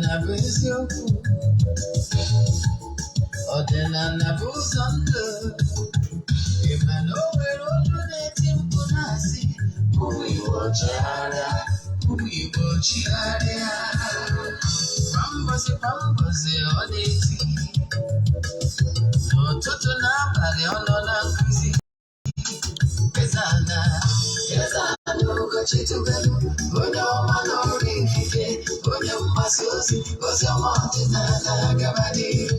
Ọdịnala bụ eziokwu. Ọdịnala bụ ụzọ ndụ. Ị ma na o nwere olu na-eti mkpu na-asị, "Ụmụ Igbo chegharịa, ụmụ Igbo chigharịa." Kwa mbọsị kwa mbọsị ọ na-eti. N'ụtụtụ na abalị ọ nọ na nkụzi. Eze-Ana, Eze-Ana Ugochi tubelu, onye ọma n'ọrụ ikike, onye mgbasa ozi, ozi ọma ọdịnala gaba n'ihu.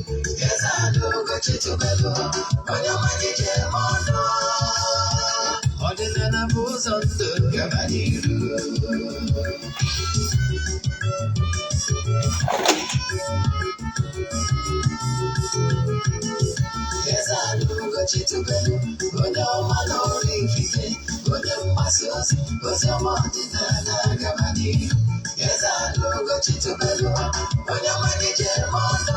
Eze-Ana Ugochi tubelu, onye ọma n'ije eme ọnụ. Ọdịnala bụ ụzọ ndụ gaba n'ihu. Eze-Ana Ugochi tubelu, onye ọma n'ọrụ ikike, onye mgbasa ozi, ozi ọma ọdịnala gaba n'ihu. Eze-Ana Ugochi tubelu, onye ọma n'ije eme ọnụ.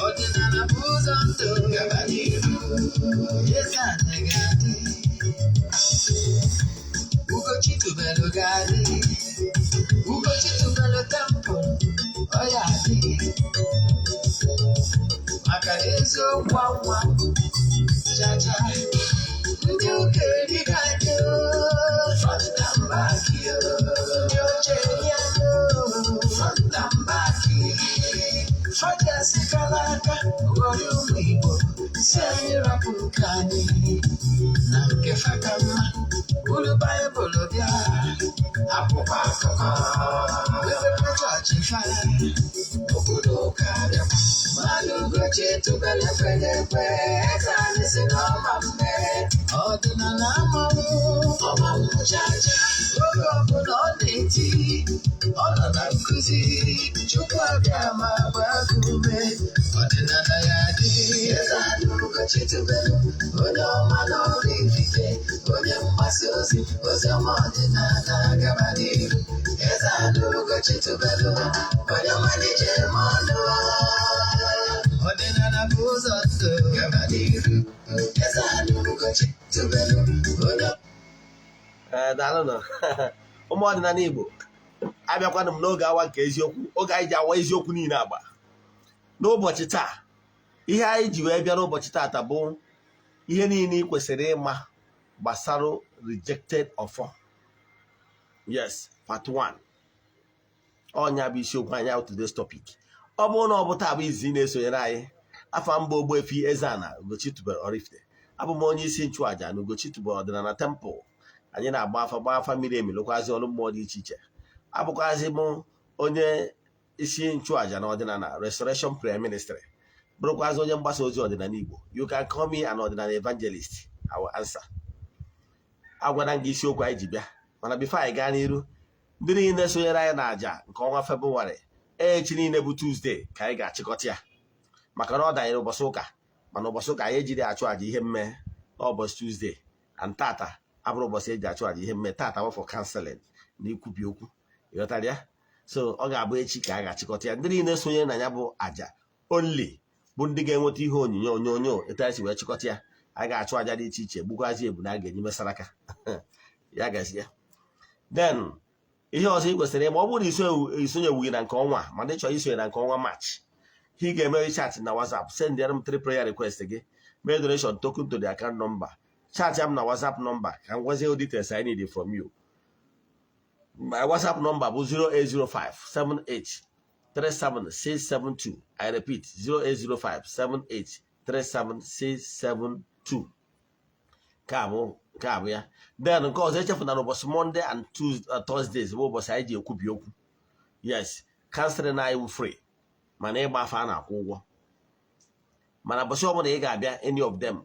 Ọdịnala bụ ụzọ ndụ gaba n'ihu. Eze-Ana ga-adị. Ugochi tubelu ga-adị. Ugochi tubelu temple, ọ ya adị. Maka na eziokwu anwa chacha ndị ụka erigo anyị front and back, ndị oche eri anyị front and back. Fajasikala aka ghọrọ ụmụ Igbo si anyị rapụ nke anyị na nke faka mma buru Baịbụl bịa akwụkwọ akụkọ wepekwa chọọchị fa obodo ụka bịakwa mmadụ. Ugochi tubelu ekwere ekwe, eze anyị si n'ọma mme ọdịnala amanwụ ọmanwụ chacha. Oge ọbụla ọ na-eti, ọ nọ na nkụzi. Chukwu abịa ma gbaa gị ume, ọdịnala ya dị. Eze anyị Ugochi tubelu, onye ọma n'ọrụ ikike, onye mgbasa ozi, ozi ọma ọdịnala gaba n'ihu. Eze anyị Ugochi tubelu, onye ọma n'ije eme ọnụ. Ọdịnala bụ ụzọ ndụ gaba n'ihu. Eze anyị Ugochi tubelu, onye Ee, daalụnụ ụmụ ọdịnala Igbo. Abịakwanụ m n'oge awa nke eziokwu, oge anyị ji awa eziokwu niile agba. N'ụbọchị taa, ihe anyị ji wee bịa n'ụbọchị taata bụ ihe niile ị kwesịrị ịma gbasara rejected ọfọ. Yes, part 1. Ọnya bụ isiokwu anyị ahụ, today's topic. Ọ bụrụ na ọ bụ taa bụ izizi ị na-esonyere anyị, afa mba Ogbuefi Eze-Ana Ugochi tubelu Oraifite, abụ m onye isi nchụaja na Ugochi tubelu ọdịnala temple. Anyị na-agba afa, gba afa miri emi, lụkwazị ọrụ mmụọ dị iche iche. Abụkwazị m onye isi nchụaja na ọdịnala Restoration Prayer Ministry, bụrụkwazị onye mgbasa ozi ọdịnala Igbo. You can call me an ọdịnala evangelist, I will answer. Agwana m gị isiokwu anyị ji bịa, mana before anyị gaa n'iru, ndị niile sonyere anyị na àjà nke ọnwa Febụwarị, echi niile bụ Tuesday ka anyị ga-achịkọta ya, maka na ọ danyere ụbọchị ụka. Mana ụbọchị ụka anyị ejiri achụ àjà ihe mme n'ụbọchị Tuesday, and tata abụrụ ụbọchị eji achụ àjà ihe mme. Tata bụ for counseling na ikwubi okwu, ịghọtara ya? So ọ ga-abụ echi ka a ga-achịkọta ya. Ndị niile sonyere na ya bụ àjà only bụ ndị ga-enweta ihe onyinye onyonyo etu anyị si wee chịkọta ya. A ga-achụ àjà dị iche iche, gbukwazi ebu na a ga-eji mesaraka ya gazie. Then ihe ọzọ ị kwesịrị ịma, ọ bụrụ na isonyewughị na nke ọnwa a, mana ị chọrọ isonye na nke ọnwa March, ị ga-eme chat na WhatsApp, send m three prayer request gị, mee donation token to the account number. Chat m na WhatsApp number ka m gwazie details I need from you. My WhatsApp number bụ 0805 78 37672. I repeat, 0805 78 37672. Nke a bụ ya. Then nke ọzọ, echefuna na ụbọchị Monday and Tuesday, Thursdays bụ ụbọchị anyị ji ekwubi okwu. Yes, counseling anyị wụ free, mana ịgba afa a na-akwụ ụgwọ. Mana ụbọchị ọbụla ị ga-abịa, any of them,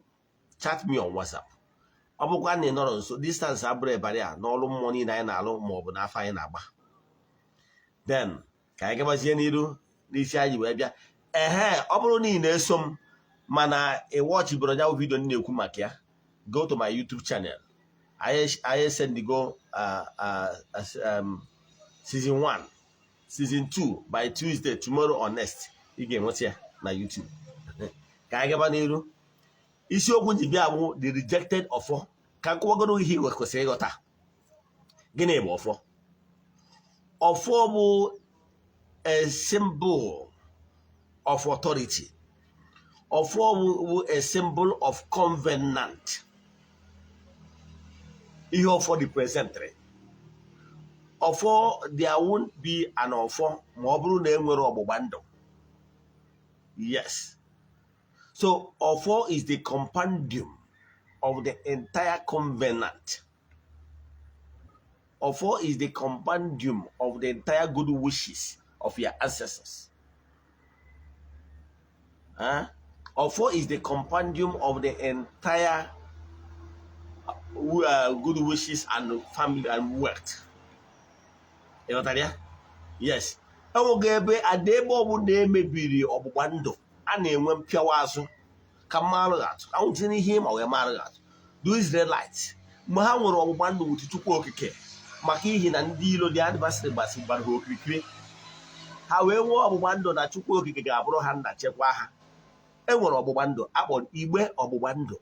chat me on WhatsApp. Ọ bụkwa na ị nọrọ nso, distance abụrụ ebara ya n'ọrụ mmụọ niile anyị na-alụ ma ọ bụ n'afọ anyị na-agba. Then ka anyị gabazie n'iru n'isi anyị wee bịa. Ehe, ọ bụrụ na ị na-eso m mana ị watchibụrụ ya bụ video m na-ekwu maka ya, go to my YouTube channel. Anyị sendigo season 1, season 2. By Tuesday, tomorrow or next, ị ga-enweta ya na YouTube. Ka anyị gaba n'iru. Isiokwu ji bịa bụ the rejected ọfọ. Ka nkọwagoro ihe ị kwesịrị ịghọta. Gịnị bụ ọfọ? Ọfọ bụ a symbol of authority. Ọfọ bụ a symbol of covenant. Ihe ọfọ representịrị ọfọ, there won't be an ọfọ ma ọ bụrụ na e nwere ọgbụgba ndụ. Yes, so ọfọ is the compendium of the entire covenant. Ọfọ is the compendium of the entire good wishes of your ancestors. Huh? Ọfọ is the compendium of the entire good wishes and family and wealth. Ị ghọtara ya? Yes. Enweghị ebe ada ebe ọbụla emebiri ọgbụgba ndụ a na-enwe mpịawa azụ. Ka mmalụ atụ anwụchi n'ihe ma wee marụ atụ, the Israelites, mgbe ha nwere ọgbụgba ndụ with Chukwu Okike, maka ihi na ndị ilo dị adversary gbasị gbara ha okirikiri, ha wee nwee ọgbụgba ndụ na Chukwu Okike ga-abụrụ ha nna, chekwaa ha. E nwere ọgbụgba ndụ akpọrọ igbe ọgbụgba ndụ.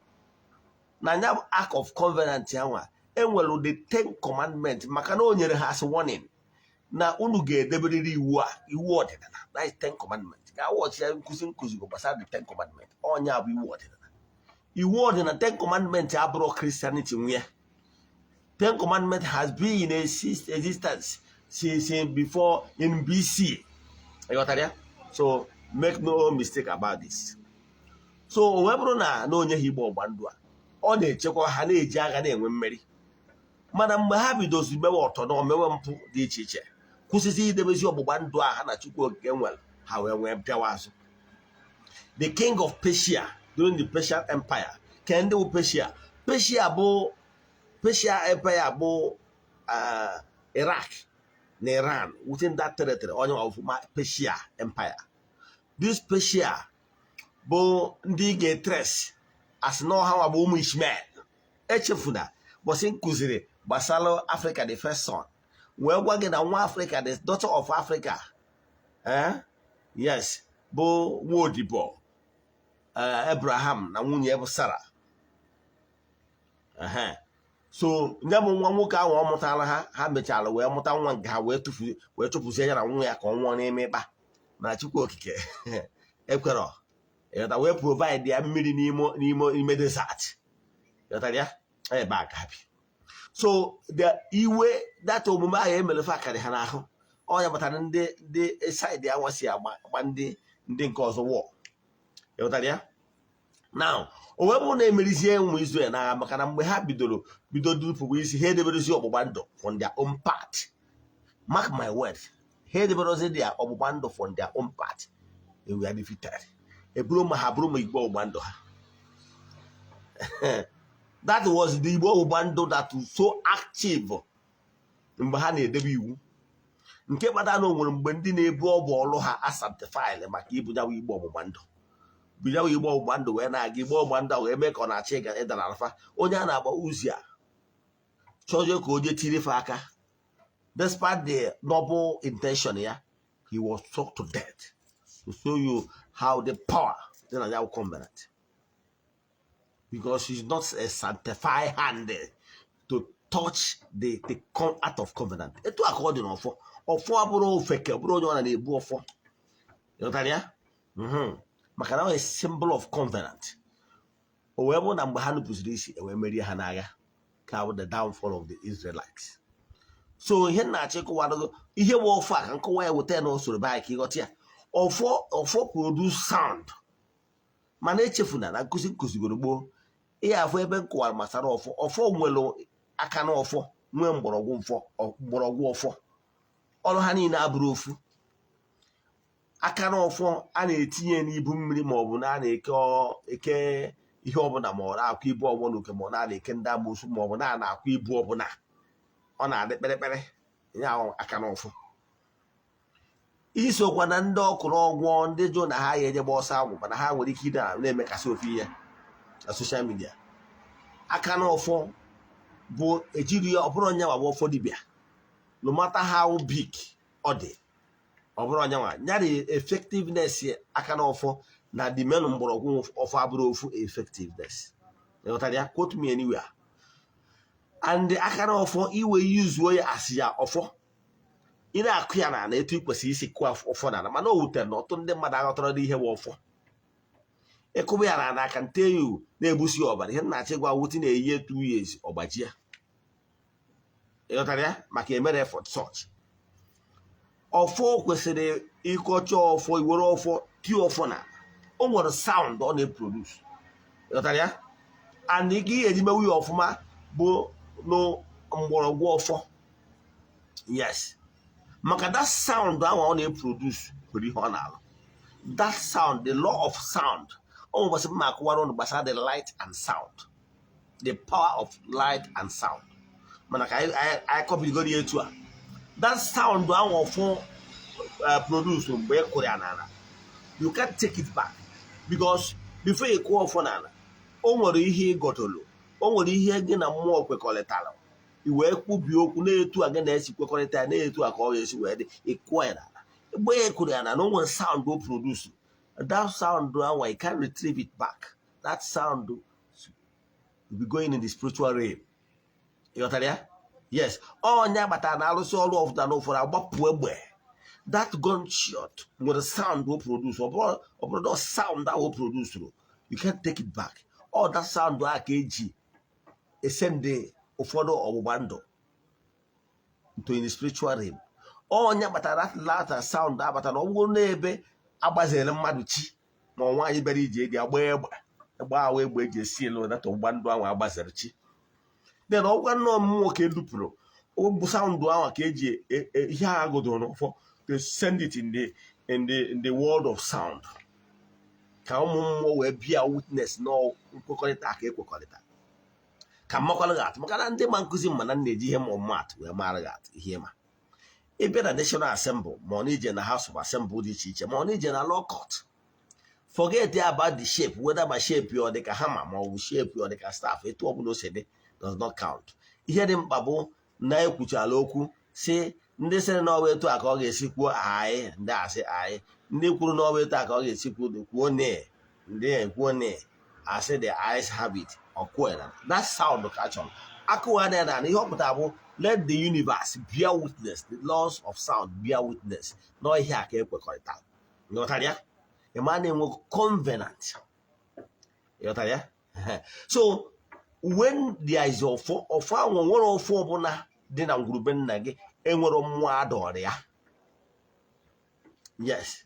Na ya bụ Ark of Covenant anwa enwere the Ten Commandment, maka na o nyere ha as warning na unu ga-edeberịrị iwu a, iwu ọdịnala. That is Ten Commandment. Ga watch ya, nkụzi nkụzi gbasara the Ten Commandment. Ọnya bụ iwu ọdịnala. Iwu ọdịnala, Ten Commandment, abụrụ Christianity nwe ya. Ten Commandment has been in existence since before in BC. Ị ghọtara ya? So make no mistake about this. So o wee bụrụ na onye ha igbe ọgba ndụ a, ọ na-echekwa ha, na-eji agha na-enwe mmeri. Mana mgbe ha bidozi mewe ọtọ na omewe mpụ dị iche iche, kwụsịsị idebezi ọgbụgba ndụ a ha na Chukwu Okike nwere, ha wee nwee mpịawa azụ. The king of Persia during the Persian Empire, ke ndị bụ Persia? Persia bụ Persia Empire bụ Iraq na Iran, within that territory. Onye ọfụma Persia Empire, this Persia bụ ndị ga-etres asị na ọha nwa bụ ụmụ Ishmael. Echefuna bọsị nkụziri gbasara Africa the first son, wee gwa gị na nwa Africa, the daughter of Africa, eh? Yes, bụ nwa odibo Abraham na nwunye bụ Sarah. Ehe. So nye bụ nwa nwoke ahụ ọ mụtara ha, ha mechara wee mụta nwa nke ha, wee tụfu, wee chụpụzie ya na nwa ya ka ọ nwụọ n'ime ịkpa. Mana Chukwu Okike ekwerọ, ịghọta, wee provide ya mmiri n'ime desert. Ịghọtara ya? Ebe a ka ha bi. So the iwe data omume ahụ emere fa karị ha n'ahụ. Ọ ya kpatara ndị side anwa si agba ndị nke ọzọ wọ. Ịghọtara ya? Now, o wee bụrụ na emerizie ụmụ Israel n'agha, maka na mgbe ha bidoro bido dupụrụ isi, ha edeberezi ọgbụgba ndụ from their own part. Mark my words, ha edeberezi their ọgbụgba ndụ from their own part. They were defeated. Eburu ma ha bụrụ ma igbe ọgbụgba ndụ ha. That was the igbe ọgbụgba ndụ that was so active mgbe ha na-edebe iwu, nke kpatara na o nwere mgbe ndị na-ebu ọbụ ọlụ ha asanctify maka ibu nyawa igbe ọgbụgba ndụ, bụ nyawa igbe ọgbụgba ndụ wee na-aga. Igbe ọgbụgba ndụ a wee mee ka ọ na-achọ ịga ịda n'alfa. Onye a na-agba Uzia chọzie ka o jee tiri fa aka. Despite the noble intention ya, he was struck to death, to show you how the power dị na ya covenant, because he's not a sanctified hand to touch the act of covenant. Etu a ka ọ dị n'ọfọ. Ọfọ abụrụ ofeke, bụrụ onye ọ na-ebu ọfọ. Ịghọtara ya? Maka na ọ symbol of covenant. O wee bụrụ na mgbe ha nupụsiri isi, e wee merie ha n'agha, ka bụ the downfall of the Israelites. So ihe na-achọ ịkọwara gị, ihe bụ ọfọ a, ka nkọwa ya weta ya n'usoro be anyị ka ịghọta ya. Ọfọ produce sound. Mana echefuna na nkụzi nkụzigoro gboo, ihe afọ ebe m kọwara gbasara ọfọ. Ọfọ nwere aka na ọfọ nwee mgbọrọgwụ, mfọ mgbọrọgwụ ọfọ. Ọrụ ha niile abụrụ ofu. Aka na ọfọ a na-etinye n'ibu mmiri, ma ọ bụ na a na-eke eke ihe ọbụla, ma ọ na-akwa ibu ọbụla oke, ma ọ na-eke ndị amoosu, ma ọ bụ na a na-akwa ibu ọbụla, ọ na-adị kpịrịkpịrị ya ahụ. Aka na ọfọ isokwa na ndị ọkụrụ ọgwọ, ndị jụ na ha ya eje gba ọsọ agwụ, mana ha nwere ike ịda na-emekasị ofu ihe na social media. Aka na ọfọ bụ ejiri ya, ọ bụrụ onye nwa bụ ọfọ dibịa. No matter how big ọ dị, ọ bụrụ onye nwa nyara effectiveness. Aka na ọfọ na the main mgbọrọgwụ ọfọ abụrụ ofu effectiveness. Ịghọtara ya? Quote me anywhere. And aka na ọfọ iwe yuzuo ya asị ya ọfọ. Ị na-akụ ya n'ala etu ị kwesịrị isi kụọ ọfọ n'ala, mana o wutere na ọtụtụ ndị mmadụ aghọtara n'ihe bụ ọfọ. Ịkụba ya n'ala aka nte ya na-egbusi ọbara. Ihe nna-achị gwa wuti na-eyi 2 years ọgbaji ya. Ịghọtara ya? Maka emere effort such. Ọfọ kwesịrị ịkọcha ọfọ, iwere ọfọ tie ọfọ na o nwere sound ọ na-eproduce. Ịghọtara ya? And ike ihe eji mewu ya ọfụma bụ mgbọrọgwụ ọfọ. Yes, maka that sound ahụ ọ na-eproduce nwere ihe ọ na-alụ. That sound, the law of sound. Ọ ụbọchị m akụwara ụnụ gbasara the light and sound, the power of light and sound, mana ka anyị kọbigoro ya etu a. That sound ahụ ọfọ produce mgbe ị kụrụ ya n'ala, you can't take it back, because before ị kụọ ọfọ n'ala, o nwere ihe ịgọtolu, o nwere ihe gị na mmụọ kwekọrịtara, i wee kwubie okwu na-etu a gị na-esi kwekọrịta ya, na-etu a ka ọ ga-esi wee dị. Ịkụọ ya n'ala, mgbe e kụrụ ya n'ala, o nwere sound o produce. That sound ahụ, you can't retrieve it back. That sound will be going in the spiritual realm. Ịghọtara ya? Yes, onye kpatara na arụsị ọrụ ọfụta na ụfọdụ agbapụ egbe, that gunshot nwere sound o produce. Ọ bụrụ na sound ahụ o produce, you can't take it back. All that sound ahụ ka eji esende ụfọdụ ọgbụgba ndụ into in the spiritual realm. Onye kpatara that latter sound abatara. Ọ bụrụ n'ebe agbazere mmadụ chi ma ọ nwaanyị bịara ije dị agba egbe, egbe ahụ, egbe eji esi elu data ọgbụgba ndụ ahụ agbazere chi. Then ọgwa nnọọ mmụọ ka edupụrụ bụ sound ahụ ka eji ihe a godoro n'ọfọ to send it in the world of sound, ka ụmụ mmụọ wee bịa witness na nkwekọrịta ka ekwekọrịta. Ka mmakwara gị atụ, maka na ndị ma nkụzi ma na na-eji ihe ma ọmụmatụ wee mara gị atụ ihe ma ịbịa na National Assembly, ma ọ na ije na House of Assembly dị iche iche, ma ọ na ije na law court. Forget about the shape, whether ma shape ya ọ dị ka hammer ma ọ bụ shape ya ọ dị ka staff, etu ọ bụla o si dị does not count. Ihe dị mkpa bụ na ekwuchala okwu si ndị sịrị na ọwa etu a ka ọ ga-esi kwuo anyị, ndị asị anyị, ndị kwuru na ọwa etu a ka ọ ga-esi kwuo, kwuo ne, ndị ekwuo ne, asị the ayes have it. Ọkụela that sound ka a chọrọ akụwa na na ihe ọ pụtara bụ let the universe bear witness, the laws of sound bear witness na ihe a ka ekwekọrịta. Ịghọtara ya? Ịma na-enwe covenant. Ịghọtara ya? So when there is ọfọ, ọfọ ahụ nwere ọfọ ọbụla dị na ngwurube nna gị enwere mmụọ adọrọ ya. Yes,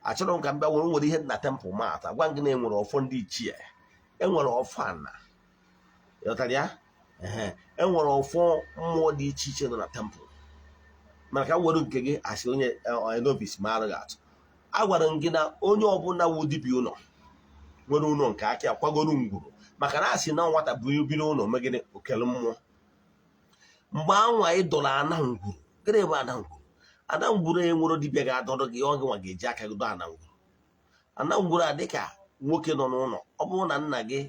achọrọ m ka m bịa nwere nwere ihe dị na temple mat agwa gị na enwere ọfọ ndị ichie, enwere ọfọ ana. Ịghọtara ya? Ehe, enwere ọfọ mmụọ dị iche iche nọ na temple, mana ka m were nke gị asị onye novice ma arụghị atụ. Agwara m gị na onye ọbụla wu dibịa ụlọ nwere ụlọ nke aka ya kwagoro ngwuru, maka na asị na nwata bụ biri ụlọ megide okele mmụọ. Mgbe anwa ị dọrọ ana ngwuru, gịnị bụ ana ngwuru? Ana ngwuru enwero dibịa ga-adọrọ gị, ọ gị nwa ga-eji aka gị dọọ ana ngwuru. Ana ngwuru a dịka nwoke nọ n'ụlọ. Ọ bụrụ na nna gị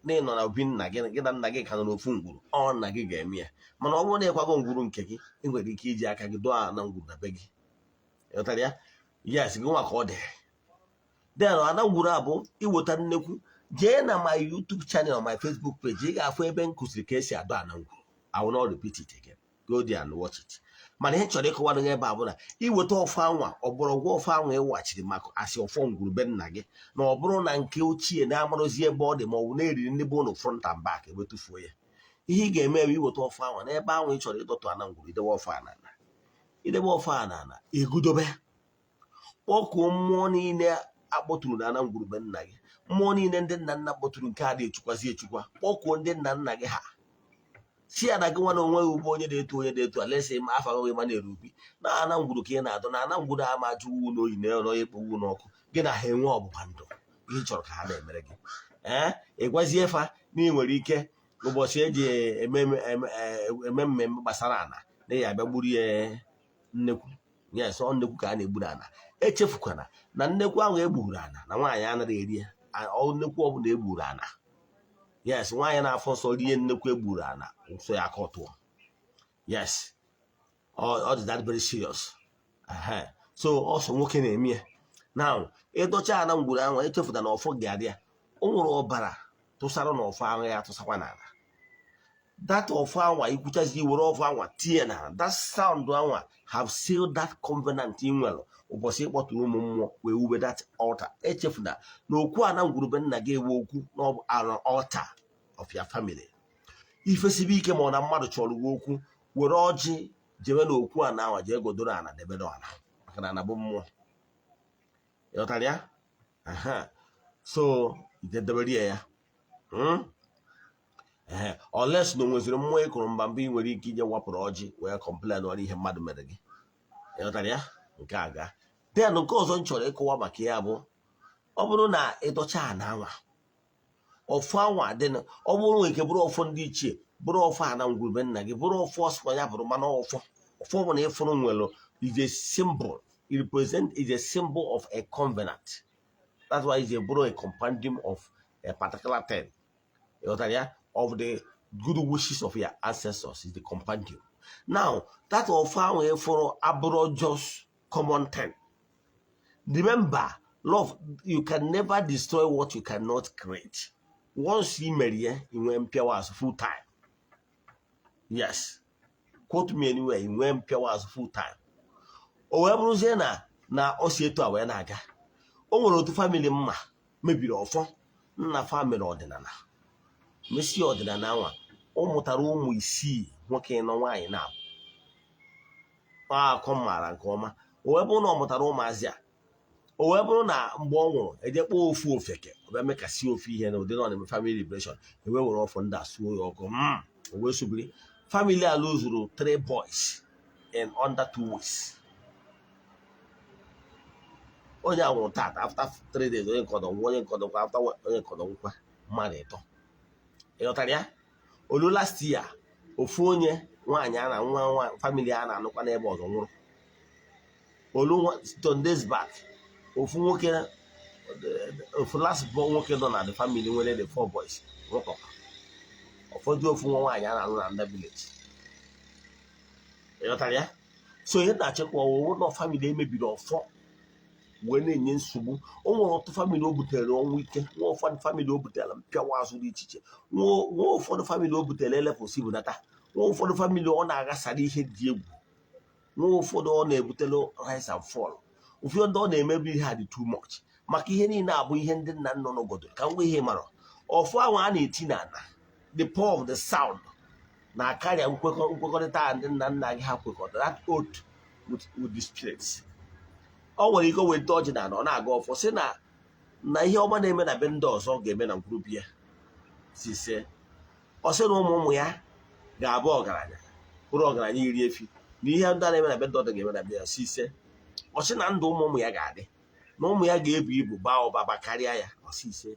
na ị nọ na obi nna gị, gị na nna gị ka nọ n'ofu ngwuru, ọ nna gị ga-eme ya. Mana ọ bụrụ na ịkwago ngwuru nke gị, ị nwere ike iji aka gị dọọ ana ngwuru na be gị. Ịghọtara ya? Yes, gị nwa ka ọ dị. Then ana ngwuru a bụ iweta nnekwu. Jee na my YouTube channel, my Facebook page, ị ga-afụ ebe m kụziri ka esi adọ ana ngwuru. I will not repeat it again. Go there and watch it. Mana ihe chọrọ ịkọwara gị ebe a bụ na iweta ọfọ anwa, ọgbọrọgwụ ọfọ anwa ịwachiri maka asị ọfọ ngwuru be nna gị, na ọ bụrụ na nke ochie na-amarụzi ebe ọ dị, ma ọ bụ na-eriri ndị bụ ụlọ front and back ewetufuo ya, ihe ị ga-eme bụ iweta ọfọ anwa n'ebe ahụ ị chọrọ ịdọtụ ana ngwuru, idebe ọfọ a n'ala, idebe ọfọ a n'ala, egudobe, kpọkuo mmụọ niile akpọturu na ana ngwuru be nna gị, mmụọ niile ndị nna nna kpọturu nke a na-echukwazi echukwa. Kpọkuo ndị nna nna gị ha, si ya na gị nwa na onwe gị bụ onye na-etu onye na-etu alesị ma afa gị ma na-eru ubi na ana ngwuru ka ị na-adọ na ana ngwuru ama ajụ uwu n'oyi na onye ekpowu n'ọkụ. Gị na ha enwe ọgbụgba ndụ, ihe ị chọrọ ka ha na-emere gị. Ee, ị gwazie fa na ị nwere ike ụbọchị eji eme eme mmemme gbasara ana na ya abịa gburu ya nnekwu. Yes, ọ nnekwu ka a na-egbu n'ala. Echefukwana na nnekwu ahụ egburu ana na nwaanyị anaghị eri ya. Ọ nnekwu ọbụla egburu ana, yes, nwaanyị na-afọ nsọ rie nnekwu egburu ana, nsọ ya aka ọtụọ. Yes, ọ dị that very serious. Ehe. So ọsọ nwoke na-eme ya. Now, ịdọcha ana ngwuru ahụ, echefuta na ọfọ ga-adị ya. O nwere ọbara tụsara na ọfọ ahụ, ya tụsakwa n'ala. That ọfọ anwa ikwuchazi, were ọfọ anwa tinye na that sound anwa have sealed that covenant ị nwere ụbọchị ịkpọtụrụ ụmụ mmụọ wee wube that altar. Echefuna na okwu a na ngwurube nna gị ewe okwu na ọ bụ an altar of your family. Ifesibe ike, ma ọ na mmadụ chọrọ gị okwu, were ọjị jebe na okwu a na anwa, jee godoro ana, debere ana, maka na ana bụ mmụọ. Ịghọtara ya? Aha. So idedebere ya. Ee, unless na o nweziri mmụọ ị kụrụ mba mbụ, ị nwere ike ije wapụrụ ọjị wee complain ọrụ ihe mmadụ mere gị. Ịghọtara ya? Nke a gaa. Then nke ọzọ m chọrọ ịkọwa maka ya bụ, ọ bụrụ na ịdọcha ana anwa, ọfọ anwa dị, ọ bụrụ nke bụrụ ọfọ ndị ichie, bụrụ ọfọ ana ngwurube nna gị, bụrụ ọfọ ọsọ ya bụrụ, mana ọfọ ọfọ bụ na ịfụrụ nwere is a symbol, it represent, is a symbol of a covenant. That's why it's a bụrụ a compendium of a particular thing. Ịghọtara ya? Of the good wishes of your ancestors is the compendium. Now, that ọfọ ahụ ịfụrụ abụrụ just common thing. Remember, love, you can never destroy what you cannot create. Once ị mere ya, ị nwee mpịawa azụ full time. Yes, quote me anywhere, ị nwee mpịawa azụ full time. O wee bụrụzie na o si etu a wee na-aga. O nwere otu family mma mebiri ọfọ nna family ọdịnala, mesie ọdịnala anwa. Ọ mụtara ụmụ isii, nwoke nọ, nwaanyị na-abụ akọ maara nke ọma. O wee bụrụ na ọ mụtara ụmụazị a, o wee bụrụ na mgbe ọ nwụrụ, eje kpọọ ofu ofeke, ọ bịa mekasị ofu ihe na ụdị na ọ na-eme family liberation, ewee were ọfọ ndị a suo ya ọkụ. O wee subiri family a lụzuru three boys in under 2 weeks. Onye a nwụrụ tata, after 3 days onye nkọdọ nwụọ, onye nkọdọ nkwa, after onye nkọdọ nkwa, mmadụ ịtọ. Ịghọtara ya? Olu last year, ofu onye nwaanyị a na nwa nwa family a na-anụkwa n'ebe ọzọ nwụrụ. Olu 10 days back, ofu nwoke, ofu last born nwoke nọ na the family nwere the four boys nwụkọ. Ụfọdụ ofu nwa nwaanyị a na-alụ na ndị village. Ịghọtara ya? So ihe na-achịkwa ọwụwụ na family emebiri ọfọ wee na-enye nsogbu. O nwere ọtụtụ family o butere ọnwụ ike, nwa ụfọdụ family o butere mpịawa azụ dị iche iche, nwa ụfọdụ family o butere elepụsị bunata, nwa ụfọdụ family ọ na-aghasara ihe dị egwu, nwa ụfọdụ ọ na-ebutere rise and fall, ụfọdụ ọ na-emebi ihe a dị too much. Maka ihe niile abụ ihe ndị nna nna nọgodo ka ngwa ihe mara ọfụ ahụ a na-eti n'ala. The power of the sound na-akarịa nkwekọrịta a ndị nna nna gị ha kwekọrịta, that oath with the spirits. Ọ nwere ike weta ọjị na ọ na-aga ọfọ, sị na ihe ọma na-eme na be ndị ọzọ ga-eme na group ya sise. Ọ sị na ụmụ ụmụ ya ga-abụ ọgaranya, bụrụ ọgaranya iri efi, na ihe ndị a na-eme na be ndị ọzọ ga-eme na be ya sise. Ọ sị na ndụ ụmụ ụmụ ya ga-adị, na ụmụ ya ga-ebu ibu, baa ụba ba karịa ya, ọ sị ise.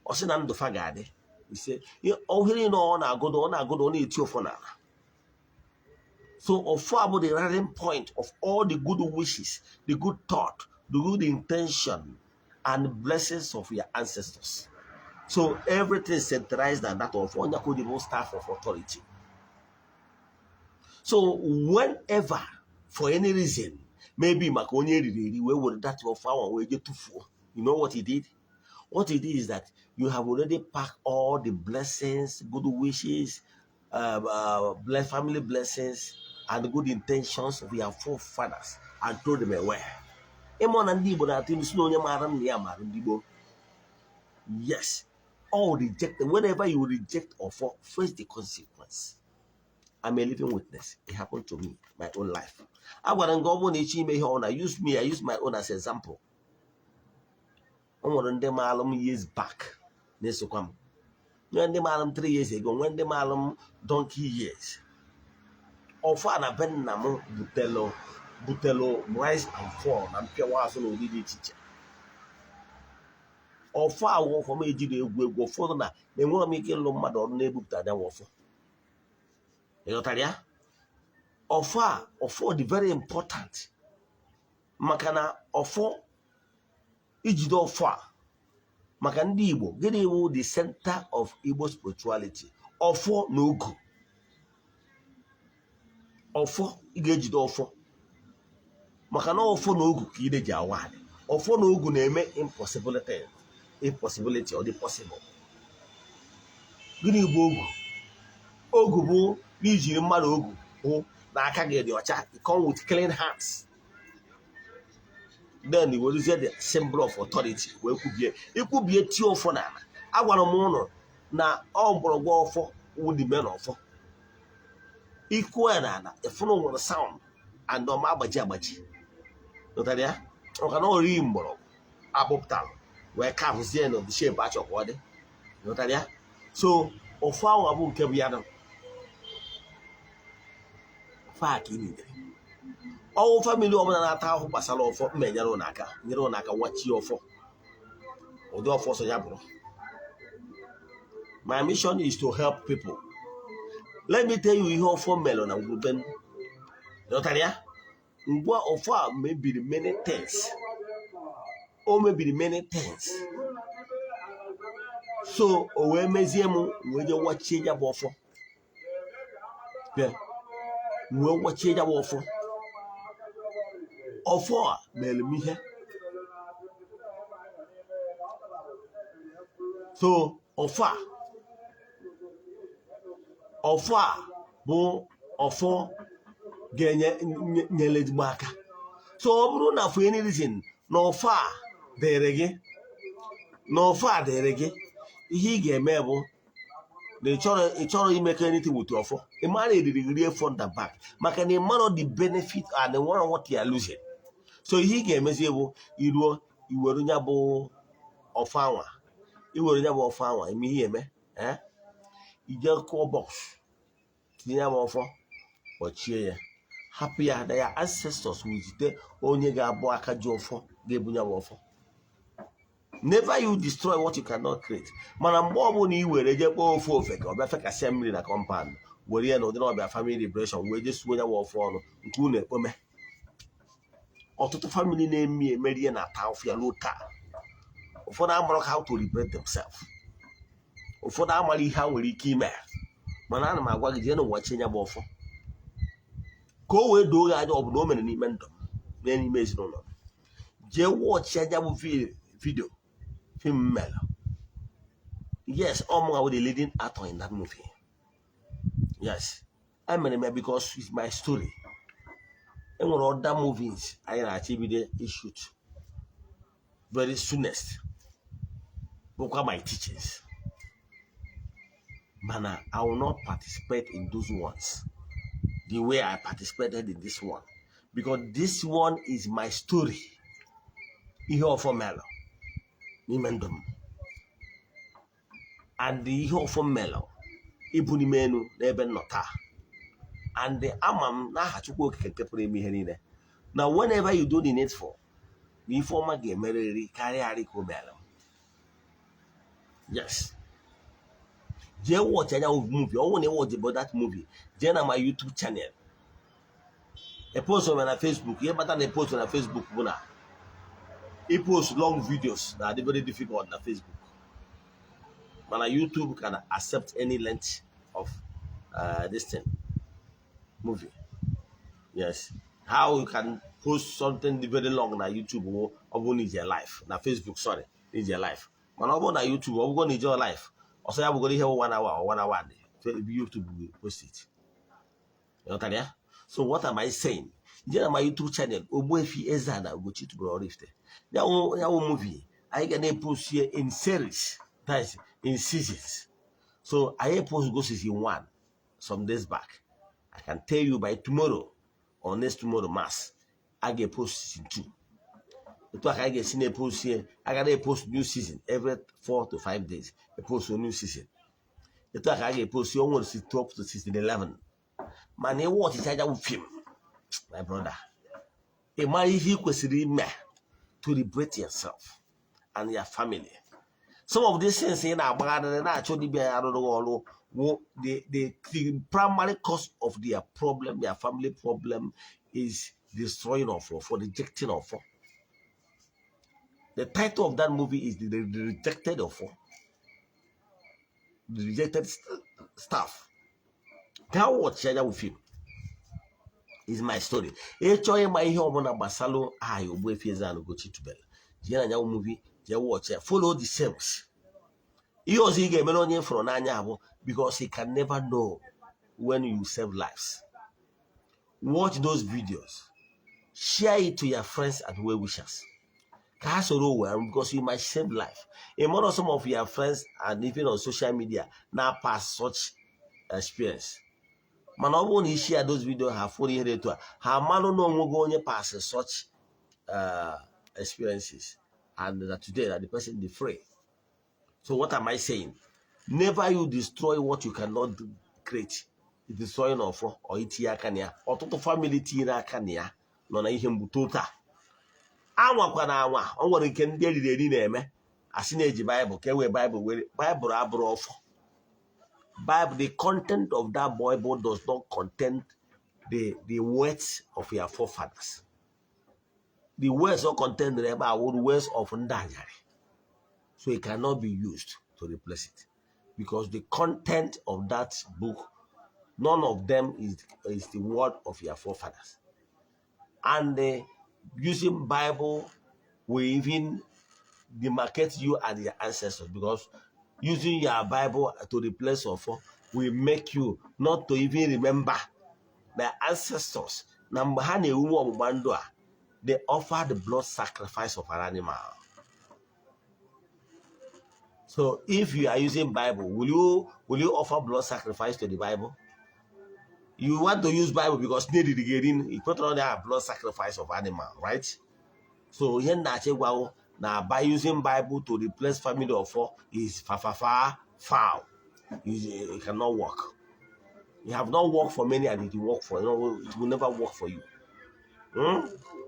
Ọ sị na ndụ fa ga-adị ise. Ohere niile ọ na-agụdo, ọ na-agụdo, ọ na-eti ọfọ n'ala. So ọfọ abụ the rallying point of all the good wishes, the good thought, the good intention and blessings of your ancestors. So everything is centralized on that of onye ka bụ staff of authority. So whenever, for any reason, maybe maka onye eriri eri wee were that ọfọ ahụ wee je tụfuo, you know what he did? What he did is that you have already packed all the blessings, good wishes, bless family blessings and good intentions of your forefathers and throw them away. Ịmụ na ndị Igbo na-atụ ilu si na onye maara nna ya maara ndị Igbo. Yes, all reject. Whenever you reject ọfọ, face the consequence. I'm a living witness. It happened to me, my own life. A gwara m gị, ọ bụrụ na ịchọ ime ihe ọ na use me, I use my own as example. O nwere ndị maalụ m years back na-esokwa m, nwee ndị maalụ m 3 years ago, nwee ndị maalụ m donkey years. Ọfọ a na be nna m butelu rise and fall na mpịawa azụ n'ụdị dị iche iche. Ọfọ awụ ọfọ m ejiri egwu egwu. Ụfọdụ na enweghị m ike ịlụ mmadụ ọrụ na-ebupụta anyanwụ ọfọ. Ịghọtara ya? Ọfọ a, ọfọ dị very important, maka na ọfọ, ijide ọfọ a, maka ndị Igbo, gịnị wụ the center of Igbo spirituality? Ọfọ na ogu. Ọfọ, ị ga-ejide ọfọ, maka na ọfọ na ogu ka ide ji awa adị. Ọfọ na ogu na-eme impossibility, impossibility ọ dị possible. Gịnị bụ ogu? Ogu bụ na ijiri mmadụ ogu hụ na aka gị dị ọcha. You come with clean hands, then werezie the symbol of authority wee kwubie ikwubie tie ọfọ n'ala. Agwara m ụnụ na ọ mgbọrọgwụ ọfọ wụ the main ọfọ. Ikwu ya n'ala, ịfụnụ nwere sound and ọma agbaji agbaji. Nụtara ya maka na ọ righi mgbọrọgwụ akpụpụtara wee carvezie na the shape achọ ka ọ dị. Nụtara ya? So ọfọ ahụ bụ nke bụ ya nọ ọfọ a ka ị nidere. Ọnwụ family ọbụla na-ata ahụhụ gbasara ọfọ mma enyere ụnụ aka, nyere ụnụ aka wachie ọfọ, ụdị ọfọ ọsọ ya bụrụ. My mission is to help people. Let me tell you ihe ọfọ melụ na ngwurube m. Ghọtara ya? Ngwa, ọfọ a mebiri many things. O mebiri many things. So o wee mezie m wee jee wachie ya bụ ọfọ. Bịa, wee wachie ya bụ ọfọ. Ọfọ a mere m ihe. So ọfọ a bụ ọfọ ga-enye nyere ezigbo aka. So ọ bụrụ na for any reason na ọfọ a dịrị gị, na ọfọ a dịrị gị, ihe ị ga-eme bụ na ị chọrọ imekọ anything with ọfọ. Ị mara eriri rie front and back, maka na ị mara the benefit and nwere what you are losing. So ihe ị ga-emezi bụ iruo iwere ya bụ ọfọ anwa, iwere ya bụ ọfọ anwa eme ihe eme, eh? Ije kụọ box, tinye ya bụ ọfọ, kpọchie ya, hapụ ya na ya ancestors will jide onye ga-abụ aka ji ọfọ ga-ebunye ya bụ ọfọ. Never you destroy what you cannot create. Mana mgbe ọbụla ị were jee kpọọ ofe ofe ka ọ bịa fekasịa mmiri na compound, were ya na ụdị na ọbịa family liberation wee jee suo ya bụ ọfọ ọnụ nke unu ekpome. Ọtụtụ family na-emi emeri ya na ata afụ ya ruo taa. Ụfọdụ amara how to liberate themselves, ụfọdụ amara ihe ha nwere ike ime. Mana ana m agwa gị, jee n'ụwa chi ya bụ ọfọ ka o wee doo gị anya. Ọ bụ na o mere n'ime ndụ m, mee n'ime ezinụlọ m. Jee watch anya bụ video film mere. Yes, ọ mụnwa bụ the leading actor in that movie. Yes, emere m ya because it's my story. Enwere other movies anyị na-achọ ibido ishoot very soonest, bụkwa my teachings, mana I will not participate in those ones the way I participated in this one, because this one is my story. Ihe ọfọ melụ n'ime ndụ m and ihe ọfọ melụ ibu n'ime elu n'ebe m nọ taa. And ama m n'aha Chukwu Okike nke pụrụ ime ihe niile na whenever you do the needful, na ife ọma ga-emerịrị karịa arị ka o mere m. Yes, jee watch anya movie. Ọ bụrụ na ị watch about that movie, jee na my YouTube channel. Epost m na Facebook. Ihe kpatara na epost na Facebook bụ na ipost long videos na adị very difficult na Facebook, mana YouTube can accept any length of this thing, movie. Yes, how you can post something very long na YouTube bụ ọ bụrụ na ije live na Facebook, sorry, na ije live. Mana ọ bụrụ na YouTube, ọ bụrụ na ije live ọsọ ya bụgoro ihe one hour or one hour dị, YouTube will post it. Ịghọtara ya? So what am I saying? Jee na my YouTube channel, Ogbuefi Eze-Ana Ugochi tubelu Oraifite. Ya wụ movie anyị ga na-epost ya in series, that is in seasons. So anyị post go season one some days back. I can tell you by tomorrow or next tomorrow mass, a ga-epost season two. Etu a ka anyị ga-esi na-epost ya. A ga na-epost new season every 4 to 5 days, epost new season. Etu a ka a ga-epost. O nwere season 2 up to season 11. Mana ịwụ ọchịchị aja bụ film, my brother, ị mara ihe ị kwesịrị ime to liberate yourself and your family. Some of these things ị na-agbagharị na-achọ dibịa ya arụrụ gị ọrụ wụ the primary cause of their problem, their family problem, is destroying of for rejecting of. The title of that movie is the Rejected Ọfọ, The Rejected Staff. Gaa watch ya bụ film, is my story. Ịchọọ ịma ihe ọbụla gbasalụ aha Ogbuefi Eze-Ana Ugochi tubelu, jee na nyanwụ movie, jee watch ya, follow the steps. Ihe ọzọ ị ga-emere onye ị fụrụ n'anya bụ, because he can never know. When you save lives, watch those videos, share it to your friends and well wishers ka ha soro wee, because you might save life. A lot of some of your friends and even on social media now pass such experience, mana ọ bụrụ na i share those videos, ha fụrụ ihe dị etu a, ha amalụ na onwego onye pass such experiences and that today that the person is free. So what am I saying? Never you destroy what you cannot do, create. Destroy n'ọfọ or itinye aka na ya. Ọtụtụ family tinyere aka na ya nọ na ihe mgbu total. Anwakwa na anwa o nwere nke ndị eriri eri na-eme, asị na-eji Baịbụl ka e wee Baịbụl were Baịbụl abụrụ ọfọ. Bible, the content of that Bible does not contain the words of your forefathers. The words not contained ebe a were words of ndị anyarị, so it cannot be used to replace it because the content of that book, none of them is the word of your forefathers. And using Bible will even demarcate you and your ancestors, because using your Bible to replace ọfọ will make you not to even remember the ancestors na mgbe ha na-ewuwe ọgbụgba ndụ a, they offer the blood sacrifice of an animal. So if you are using Bible, will you offer blood sacrifice to the Bible? You want to use Bible because you put on there blood sacrifice of animal, right? So ihe m na-achọ ịgwa na by using Bible to replace family ọfọ is fa fa fa foul. It cannot work. You have not worked for many and it will work for you. It will never work for you.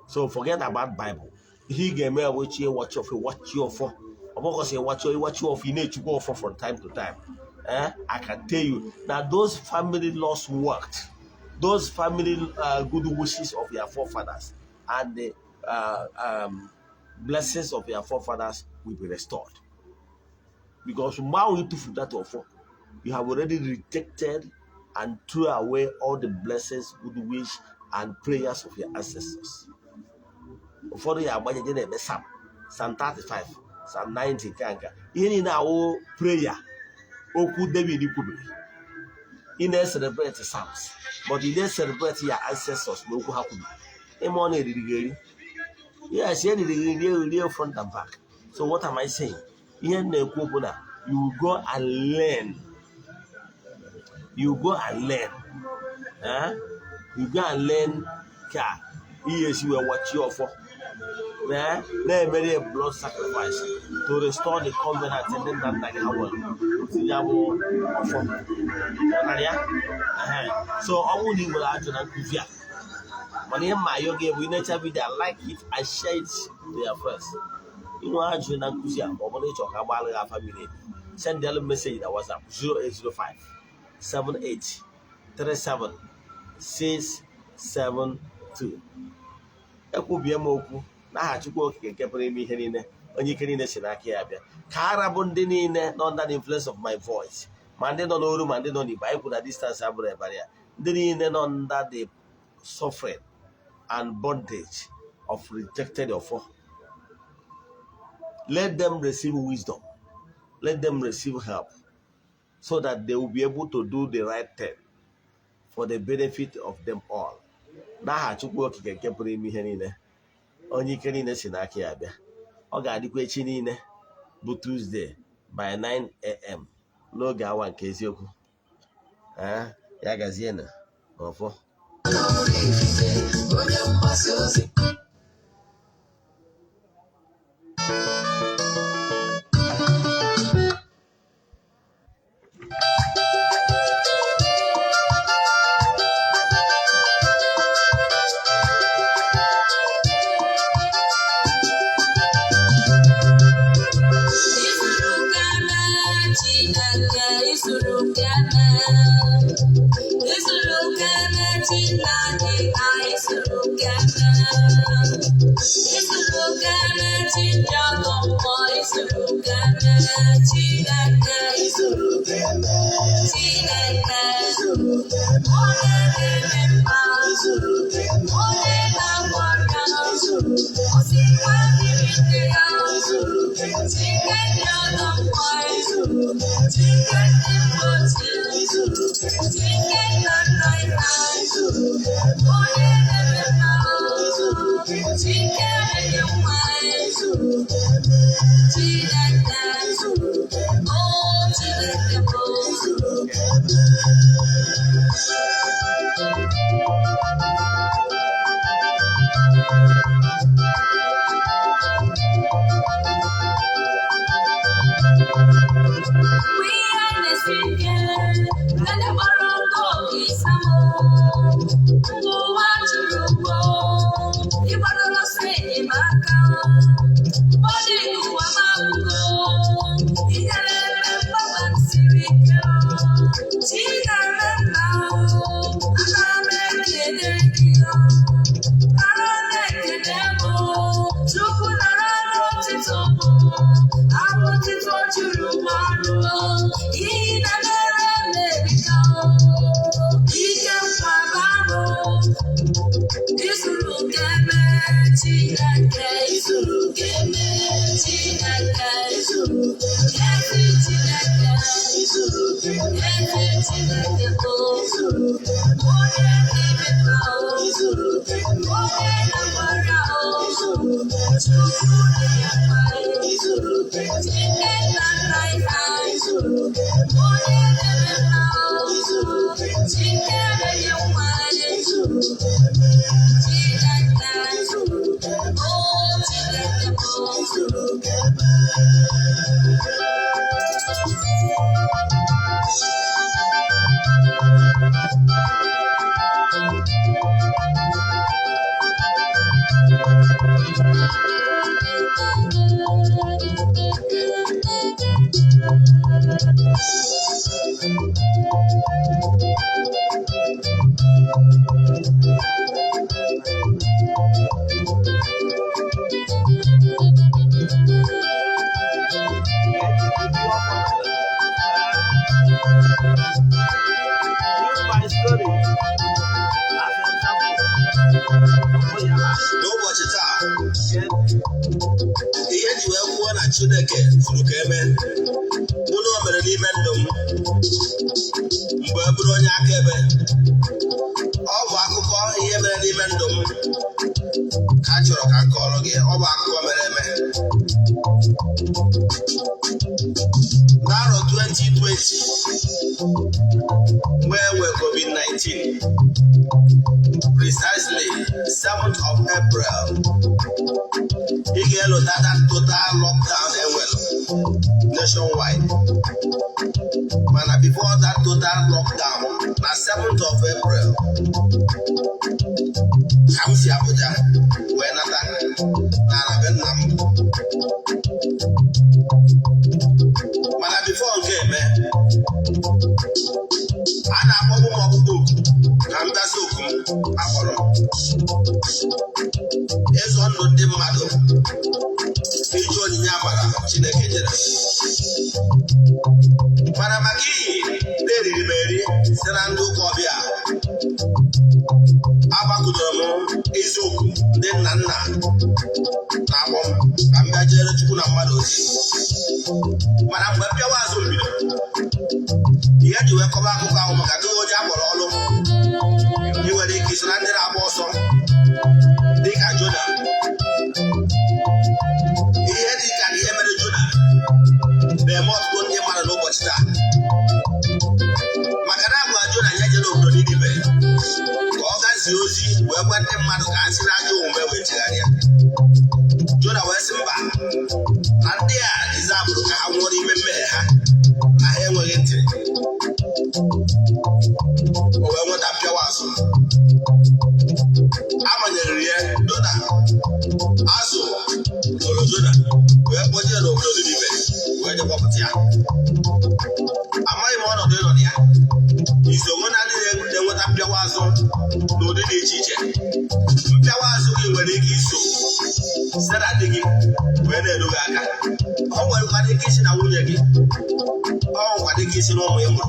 So forget about Bible. Ihe ị ga-eme bụ chi ịwachi ọfọ, ịwachi ọfọ. Ọ bụghị ịwachi ịwachi ọfọ, ị na-echukwa ọfọ from time to time. Eh? I can tell you that those family lost worked, those family good wishes of your forefathers and the blessings of your forefathers will be restored. Because mgbe ahụ you tụfuru that ọfọ, you have already rejected and threw away all the blessings, good wish, and prayers of your ancestors. Ụfọdụ ya agbanye je na-eme Psalm, Psalm 35, Psalm 90, nke a nke a. Ihe niile awụ prayer okwu David kwubiri. Ị na-celebrate Psalms, but ị na-celebrate your ancestors na okwu ha kwubiri. Ịma ọ na-eriri gị eri. Yes, eriri gị rie rie front and back. So what am I saying? Ihe m na-ekwu bụ na you go and learn. You go and learn. Eh? You go and learn ka ihe esi wee wachie ọfọ. Eh? Na-emere blood sacrifice to restore the covenant ndị nna nna gị ha nwere. Tinye bụ ọfọ. Ghọtara ya? Ehe. So ọ bụrụ na ị nwere ajụ na nkụzi a, mana ihe mma ayọ gị bụ ị na-echa video, like it and share it to your friends. Inwe ajụ na nkụzi a, ma ọ bụrụ ịchọ ka agbalị gị afa miri emi, send them message na WhatsApp 0805 78 37 672. Ekwubie m okwu n'aha Chukwu Okike nke pụrụ ime ihe niile, onye ike niile si n'aka ya bịa, ka ara bụ ndị niile nọ under the influence of my voice, ma ndị nọ n'oru ma ndị nọ n'Igbo anyị kwuru na distance abụrụ ebara ya, ndị niile nọ under the suffering and bondage of rejected ọfọ, let them receive wisdom, let them receive help so that they will be able to do the right thing for the benefit of them all. N'aha Chukwu Okike nke pụrụ ime ihe niile, onye ike niile si n'aka ya bịa. Ọ ga-adịkwa echi niile bụ Tuesday by 9 a.m. n'oge awa nke eziokwu. Ee, ya gazienụ n'ọfọ. Oraifite, onye mgbasa ozi. Isuru keme Chineke, isuru keme. Isuru keme Chineke, isuru keme. Isuru keme Chineke, isuru keme Chineke, Izuru keme. Chineke. Izuru keme. Onye na-eme mma, Izuru keme. Onye na-agwọ ọrịa, Izuru keme. Osikwa mmiri nke ya, Izuru keme. Chineke ọdọ mmụọ. Izuru keme. Chineke ndị mgbochi. Chineke nna nna ya, onye na-eme mma, Chineke na-enye nwa, Chineke, o Chineke bụ. We are the speaking, and the Barongo is Ụwa juru ugbo, ịgbadoro ọsọ enyemaka. Ọ dị ụwa ma agwụgo, inyere ebe mgbaba m siri ike. Chi na-eme mma, ana m ekele gị. Nara na-ekele m, Chukwu nara n'otito m. Abụ otito juru m ọnụ, ihe na-emere m erika. Ike nkwaba m, izuru keme Chineke, izuru keme Chineke, izuru ezi Chineke, izuru ezi Chineke bụ onye na-eme mma, onye na-agbara, Chukwu na-enye mma, Chineke nna nna ya, onye na-eme mma, Chineke na-enye nwa, Chineke, o Chineke bụ. Use my story as an example for your life. N'ụbọchị taa, Get ihe ji wee kwuo na Chineke furu ka eme mụ na o mere n'ime ndụ m mgbe e bụrụ onye akaebe. Ọ bụ akụkọ ihe mere n'ime ndụ m ka a chọrọ ka m kọrọ gị. Ọ bụ akụkọ mere eme n'arọ 2020, mgbe e nwee COVID-19, precisely 7th of April. Ị ga-elota that total lockdown enwere nationwide. Mana before that total lockdown, na 7th of April ka m si Abuja wee nata n'ala be nna m. Mana before nke eme, a na-akpọgbu m ọkpụkpọ oku na mbịasị oku m akpọrọ m ịzọ ndụ ndị mmadụ, iji onyinye amara Chineke nyere. Mana maka ihi na-eriri m eri site na ndị ụka ọbịa, agbakụdoro m izu oku ndị nna nna na-akpọ m ka m bịa jere Chukwu na mmadụ ozi. Mana mgbe mpịawa azụ m bido, ihe ji wee kọba akụkọ ahụ maka gị, onye akpọrọ ọlụ, ị nwere ike iso na ndị na-agba ọsọ dịka Jona. Ihe dị ka ihe mere Jona na-eme ọtụtụ ndị mmadụ n'ụbọchị taa, maka na agwa Jona ya jere obodo Ninive ka ọ gazie ozi wee gwa ndị mmadụ ka ha si n'ajọ omume wee chegharịa. Jona wee sị mba, na ndị a dizabụrụ ka ha nwụọ n'ime mmehie ha, na ha enweghị ntị. O wee nweta mpịawa azụ, amanyere ya Jona azụ lụrụ Jona wee kpọjee n'obodo Ninive wee je kpọpụta ya. Amaghị m ọnọdụ ịnọ na ya, isonwe na ndị na-enweta mpịawa azụ n'ụdị dị iche iche. Mpịawa azụ gị nwere ike iso site na di gị wee na-eru gị aka, ọ nwerekwara ike isi na nwunye gị, ọ nwekwara ike isi na ụmụ ị mụrụ.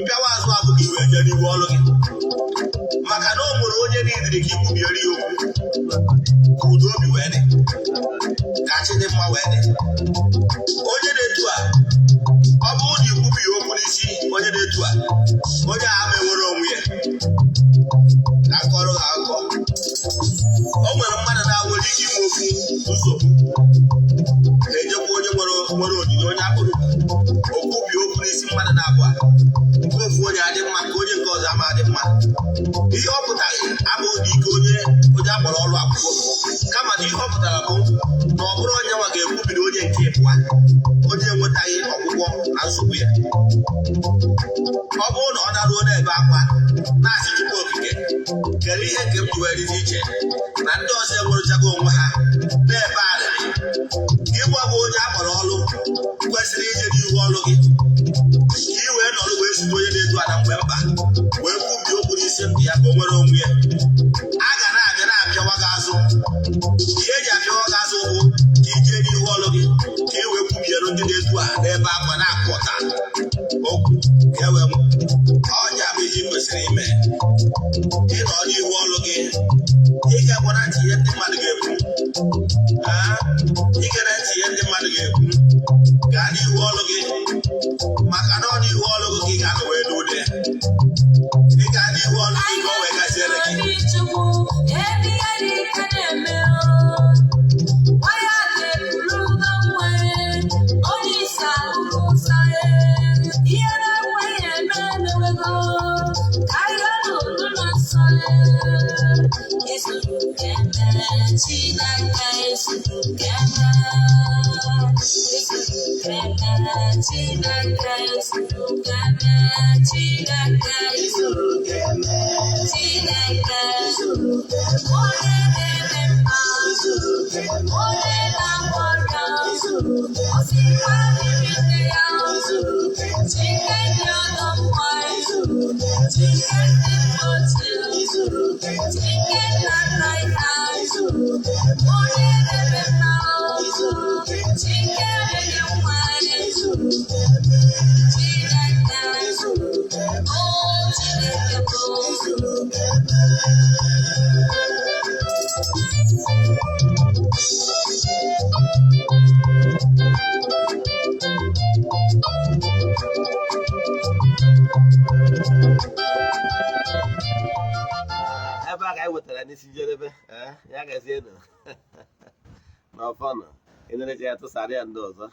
Mpịawa azụ abụghị wee jee n'ihu ọrụ gị, maka na o nwere onye niile ka ikwubiere ya okwu ka udo obi wee dị, ka chi dị mma wee dị. Onye na-etu na-etu a, ọ bụrụ na ikwubi ya okwu n'isi onye na-etu a, onye a ama enwere onwe ya. Ka akọrọ gị akụkọ, o nwere mmadụ na-awere ike inwe ofu nsogbu, na-ejekwa onye nwere onyinye, onye akpụrụ okwubi okwu n'isi mmadụ na-abụọ, nke ofu onye adị mma, nke onye nke ọzọ ama adị mma. Ihe ọ pụtaghị abụghị na ike onye onye akpọrọ ọrụ akwụkwọ, kama na ihe ọ pụtara bụ na ọ bụrụ onye nwa ga-ekwubiri onye nke ịbụa, onye enwetaghị ọgwụgwọ na nsogbu ya. Ọ bụrụ na ọ naruo n'ebe akwa na-asị, "Chukwu Okike, kere ihe nke m ji wee dịzi iche na ndị ọzọ enwerechago onwe ha," na-ebe arịrị, ịgwa bụ onye akpọrọ ọrụ kwesịrị ije n'ihu ọrụ gị ka ị wee nọrọ wee zute onye na-edu ala mgbe mkpa, wee kwubie okwu n'isi ndụ ya ka o nwere onwe ya, a ga na-abịa na-apịawa gị azụ. Ihe eji apịawa gị azụ bụ ka ije n'ihu ọrụ gị ka ị wee kwubiere ndị na-edu a n'ebe akwa na-akụ ọta okwu ka e wee ọnya bụ ihe ị kwesịrị ime. Ịnọ n'ihu ọrụ gị, ị ga-agwa na ntị ihe ndị mmadụ ga-ekwu. Ị ga na ntị ihe ndị mmadụ ga-ekwu, gaa n'ihu ọrụ gị, maka na ọ n'ihu ọrụ gị ka ị ga-anọ wee n'ude. Ị gaa n'ihu ọrụ gị ka o wee gaziere gị. Obi Chukwu, ebe ihe dị ike na-eme o. Nwaya ga-eburu nwe onye isi ahụhụ nsọ ya. Ihe na-enweghị eme emewego. Ka anyị n'ụlọ nsọ ya. Izuru eme, Chineke, izuru eme. Izuru eme, Chineke, izuru eme. Chineke, izuru Chineke, onye na-eme mma, onye na-agwọ ọrịa, osikwa dịrị nne ya, Chike dị ọdọ mmụọ, Chike dị mgbochi, Chike nna nna ya, onye na-eme mma, Chike na-enye nwa, Chineke, o Chineke bụ. Ebe a ka anyị wetara n'isi njedebe. Ee, ya gazienụ n'ọfọnụ. Ị na-eche ya, tụsara ya ndị ọzọ.